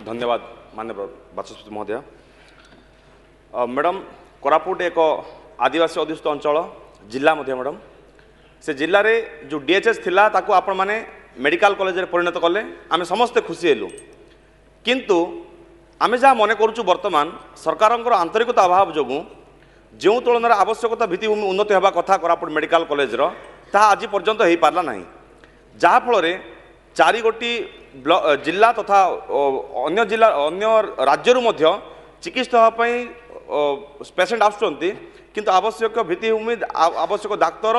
ଧନ୍ୟବାଦ ମାନ୍ୟବର ବାଚସ୍ପତି ମହୋଦୟ। ମ୍ୟାଡ଼ାମ୍, କୋରାପୁଟ ଏକ ଆଦିବାସୀ ଅଧ୍ୟୁଷିତ ଅଞ୍ଚଳ, ଜିଲ୍ଲା ମଧ୍ୟ ମ୍ୟାଡ଼ାମ୍। ସେ ଜିଲ୍ଲାରେ ଯେଉଁ ଡିଏଚ୍ଏସ୍ ଥିଲା, ତାକୁ ଆପଣମାନେ ମେଡ଼ିକାଲ କଲେଜରେ ପରିଣତ କଲେ, ଆମେ ସମସ୍ତେ ଖୁସି ହେଲୁ। କିନ୍ତୁ ଆମେ ଯାହା ମନେ କରୁଛୁ, ବର୍ତ୍ତମାନ ସରକାରଙ୍କର ଆନ୍ତରିକତା ଅଭାବ ଯୋଗୁଁ ଯେଉଁ ତୁଳନାରେ ଆବଶ୍ୟକତା ଭିତ୍ତିଭୂମି ଉନ୍ନତି ହେବା କଥା କୋରାପୁଟ ମେଡ଼ିକାଲ କଲେଜର, ତାହା ଆଜି ପର୍ଯ୍ୟନ୍ତ ହୋଇପାରିଲା ନାହିଁ। ଯାହାଫଳରେ 4 ଗୋଟି ଜିଲ୍ଲା ତଥା ଅନ୍ୟ ଜିଲ୍ଲା, ଅନ୍ୟ ରାଜ୍ୟରୁ ମଧ୍ୟ ଚିକିତ୍ସା ହେବା ପାଇଁ ପେସେଣ୍ଟ ଆସୁଛନ୍ତି। କିନ୍ତୁ ଆବଶ୍ୟକ ଭିତ୍ତିଭୂମି, ଆବଶ୍ୟକ ଡାକ୍ତର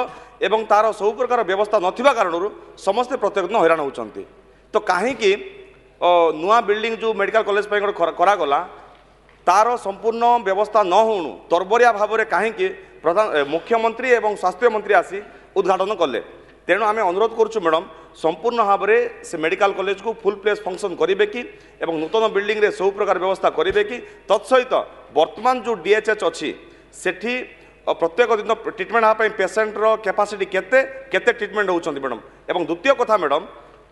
ଏବଂ ତାର ସବୁ ପ୍ରକାର ବ୍ୟବସ୍ଥା ନଥିବା କାରଣରୁ ସମସ୍ତେ ପ୍ରତ୍ୟେକ ଦିନ ହଇରାଣ ହେଉଛନ୍ତି। ତ କାହିଁକି ନୂଆ ବିଲ୍ଡିଂ ଯେଉଁ ମେଡ଼ିକାଲ କଲେଜ ପାଇଁ ଗୋଟେ କରାଗଲା, ତାର ସମ୍ପୂର୍ଣ୍ଣ ବ୍ୟବସ୍ଥା ନ ହେଉଣୁ ତରବରିଆ ଭାବରେ କାହିଁକି ପ୍ରଧାନ ମୁଖ୍ୟମନ୍ତ୍ରୀ ଏବଂ ସ୍ୱାସ୍ଥ୍ୟମନ୍ତ୍ରୀ ଆସି ଉଦ୍ଘାଟନ କଲେ? ତେଣୁ ଆମେ ଅନୁରୋଧ କରୁଛୁ ମ୍ୟାଡ଼ାମ୍, ସମ୍ପୂର୍ଣ୍ଣ ଭାବରେ ସେ ମେଡ଼ିକାଲ କଲେଜକୁ ଫୁଲ୍ ପ୍ଲେସ୍ ଫଙ୍କସନ୍ କରିବେ କି ଏବଂ ନୂତନ ବିଲ୍ଡିଂରେ ସବୁ ପ୍ରକାର ବ୍ୟବସ୍ଥା କରିବେ କି? ତତ୍ସହିତ ବର୍ତ୍ତମାନ ଯେଉଁ ଡିଏଚ୍ଏଚ୍ ଅଛି, ସେଠି ପ୍ରତ୍ୟେକ ଦିନ ଟ୍ରିଟମେଣ୍ଟ ହେବା ପାଇଁ ପେସେଣ୍ଟର କ୍ୟାପାସିଟି କେତେ କେତେ ଟ୍ରିଟମେଣ୍ଟ ହେଉଛନ୍ତି ମ୍ୟାଡ଼ାମ୍? ଏବଂ ଦ୍ୱିତୀୟ କଥା ମ୍ୟାଡ଼ାମ୍,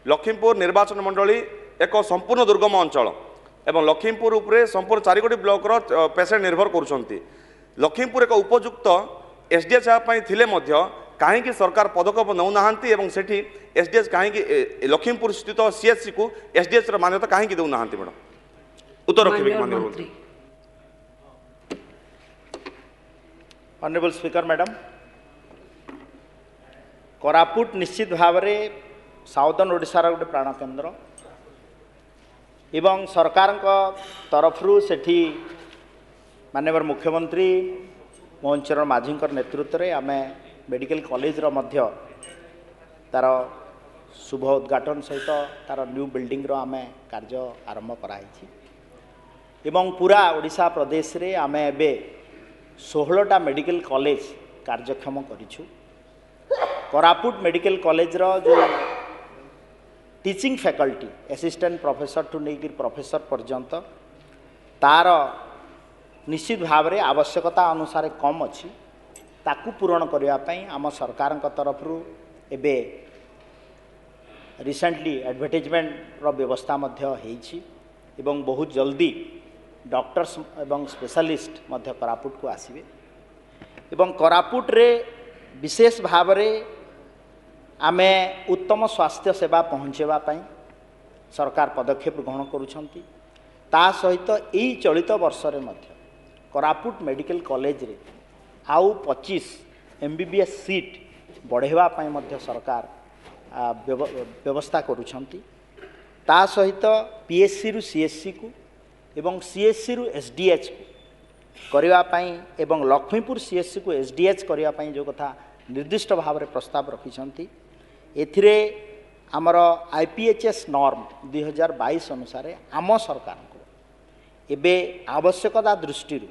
ଲକ୍ଷ୍ମୀପୁର ନିର୍ବାଚନ ମଣ୍ଡଳୀ ଏକ ସମ୍ପୂର୍ଣ୍ଣ ଦୁର୍ଗମ ଅଞ୍ଚଳ ଏବଂ ଲକ୍ଷ୍ମୀପୁର ଉପରେ ସମ୍ପୂର୍ଣ୍ଣ 4 ଗୋଟି ବ୍ଲକର ପେସେଣ୍ଟ ନିର୍ଭର କରୁଛନ୍ତି। ଲକ୍ଷ୍ମୀପୁର ଏକ ଉପଯୁକ୍ତ ଏସ୍ ଡି ଏଚ୍ ହେବା ପାଇଁ ଥିଲେ ମଧ୍ୟ କାହିଁକି ସରକାର ପଦକ୍ଷେପ ନେଉନାହାନ୍ତି ଏବଂ ସେଠି ଏସ୍ ଡି ଏଚ୍ କାହିଁକି, ଲକ୍ଷ୍ମୀପୁର ସ୍ଥିତ ସିଏଚ୍ସିକୁ ଏସ୍ ଡି ଏଚ୍ର ମାନ୍ୟତା କାହିଁକି ଦେଉନାହାନ୍ତି ମ୍ୟାଡ଼ାମ୍? ଉତ୍ତର ରଖିବେ କି ମାନ୍ୟବର ମାନ୍ୟବର ମନ୍ତ୍ରୀ? ମନ୍ତ୍ରୀ। ଅନରେବଲ୍ ସ୍ପିକର ମ୍ୟାଡ଼ାମ୍, କୋରାପୁଟ ନିଶ୍ଚିତ ଭାବରେ ସାଉଦର୍ନ ଓଡ଼ିଶାର ଗୋଟେ ପ୍ରାଣକେନ୍ଦ୍ର ଏବଂ ସରକାରଙ୍କ ତରଫରୁ ସେଠି ମାନ୍ୟବର ମୁଖ୍ୟମନ୍ତ୍ରୀ ମୋହନ ଚରଣ ମାଝୀଙ୍କର ନେତୃତ୍ୱରେ ଆମେ ମେଡ଼ିକାଲ କଲେଜର ମଧ୍ୟ ତାର ଶୁଭ ଉଦ୍ଘାଟନ ସହିତ ତାର ନ୍ୟୁ ବିଲ୍ଡିଂର ଆମେ କାର୍ଯ୍ୟ ଆରମ୍ଭ କରାହେଇଛି। ଏବଂ ପୁରା ଓଡ଼ିଶା ପ୍ରଦେଶରେ ଆମେ ଏବେ 16ଟା ମେଡ଼ିକାଲ କଲେଜ କାର୍ଯ୍ୟକ୍ଷମ କରିଛୁ। କୋରାପୁଟ ମେଡ଼ିକାଲ କଲେଜର ଯେଉଁ ଟିଚିଂ ଫ୍ୟାକଲ୍ଟି, ଆସିଷ୍ଟାଣ୍ଟ ପ୍ରଫେସରଠୁ ନେଇକରି ପ୍ରଫେସର ପର୍ଯ୍ୟନ୍ତ, ତାର ନିଶ୍ଚିତ ଭାବରେ ଆବଶ୍ୟକତା ଅନୁସାରେ କମ୍ ଅଛି। ତାକୁ ପୂରଣ କରିବା ପାଇଁ ଆମ ସରକାରଙ୍କ ତରଫରୁ ଏବେ ରିସେଣ୍ଟଲି ଆଡ଼ଭର୍ଟାଇଜମେଣ୍ଟର ବ୍ୟବସ୍ଥା ମଧ୍ୟ ହେଇଛି ଏବଂ ବହୁତ ଜଲ୍ଦି ଡକ୍ଟର୍ସ ଏବଂ ସ୍ପେଶାଲିଷ୍ଟ ମଧ୍ୟ କୋରାପୁଟକୁ ଆସିବେ। ଏବଂ କୋରାପୁଟରେ ବିଶେଷ ଭାବରେ ଆମେ ଉତ୍ତମ ସ୍ୱାସ୍ଥ୍ୟ ସେବା ପହଞ୍ଚାଇବା ପାଇଁ ସରକାର ପଦକ୍ଷେପ ଗ୍ରହଣ କରୁଛନ୍ତି। ତା ସହିତ ଏଇ ଚଳିତ ବର୍ଷରେ ମଧ୍ୟ କୋରାପୁଟ ମେଡ଼ିକାଲ କଲେଜରେ ଆଉ 25 M B B S seat ବଢ଼ାଇବା ପାଇଁ ମଧ୍ୟ ସରକାର ବ୍ୟବସ୍ଥା କରୁଛନ୍ତି। ତା ସହିତ ପିଏଚ୍ସିରୁ ସିଏଚ୍ସିକୁ ଏବଂ ସିଏଚ୍ସିରୁ ଏସ୍ ଡି ଏଚ୍କୁ କରିବା ପାଇଁ ଏବଂ ଲକ୍ଷ୍ମୀପୁର ସିଏଚ୍ସିକୁ ଏସ୍ ଡି ଏଚ୍ କରିବା ପାଇଁ ଯେଉଁ କଥା ନିର୍ଦ୍ଦିଷ୍ଟ ଭାବରେ ପ୍ରସ୍ତାବ ରଖିଛନ୍ତି, ଏଥିରେ ଆମର ଆଇପିଏଚ୍ଏସ୍ ନର୍ମ 2022 ଅନୁସାରେ ଆମ ସରକାରଙ୍କୁ ଏବେ ଆବଶ୍ୟକତା ଦୃଷ୍ଟିରୁ,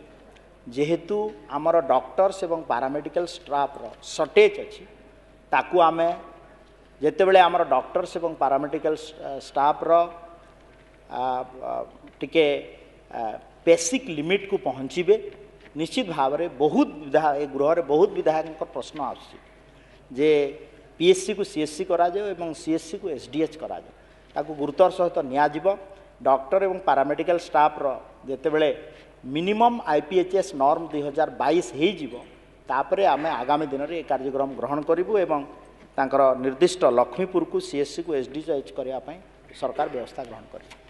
ଯେହେତୁ ଆମର ଡକ୍ଟର୍ସ ଏବଂ ପାରାମେଡ଼ିକାଲ ଷ୍ଟାଫ୍ର ସର୍ଟେଜ୍ ଅଛି, ତାକୁ ଆମେ ଯେତେବେଳେ ଆମର ଡକ୍ଟର୍ସ ଏବଂ ପାରାମେଡ଼ିକାଲ ଷ୍ଟାଫ୍ର ଟିକେ ବେସିକ୍ ଲିମିଟ୍କୁ ପହଞ୍ଚିବେ, ନିଶ୍ଚିତ ଭାବରେ ବହୁତ ବିଧାୟକ, ଏ ଗୃହରେ ବହୁତ ବିଧାୟକଙ୍କ ପ୍ରଶ୍ନ ଆସୁଛି ଯେ ପିଏଚ୍ସିକୁ ସିଏଚ୍ସି କରାଯାଉ ଏବଂ ସିଏଚ୍ସିକୁ ଏସ୍ ଡି ଏଚ୍ କରାଯାଉ। ତାକୁ ଗୁରୁତ୍ୱର ସହିତ ନିଆଯିବ। ଡକ୍ଟର ଏବଂ ପାରାମେଡ଼ିକାଲ ଷ୍ଟାଫ୍ର ଯେତେବେଳେ ମିନିମମ୍ ଆଇପିଏଚ୍ଏସ୍ ନର୍ମ 2022 ହେଇଯିବ, ତାପରେ ଆମେ ଆଗାମୀ ଦିନରେ ଏ କାର୍ଯ୍ୟକ୍ରମ ଗ୍ରହଣ କରିବୁ ଏବଂ ତାଙ୍କର ନିର୍ଦ୍ଦିଷ୍ଟ ଲକ୍ଷ୍ମୀପୁରକୁ ସିଏଚ୍ସିକୁ ଏସ୍ ଡି ଏଚ୍ କରିବା ପାଇଁ ସରକାର ବ୍ୟବସ୍ଥା ଗ୍ରହଣ କରିବେ।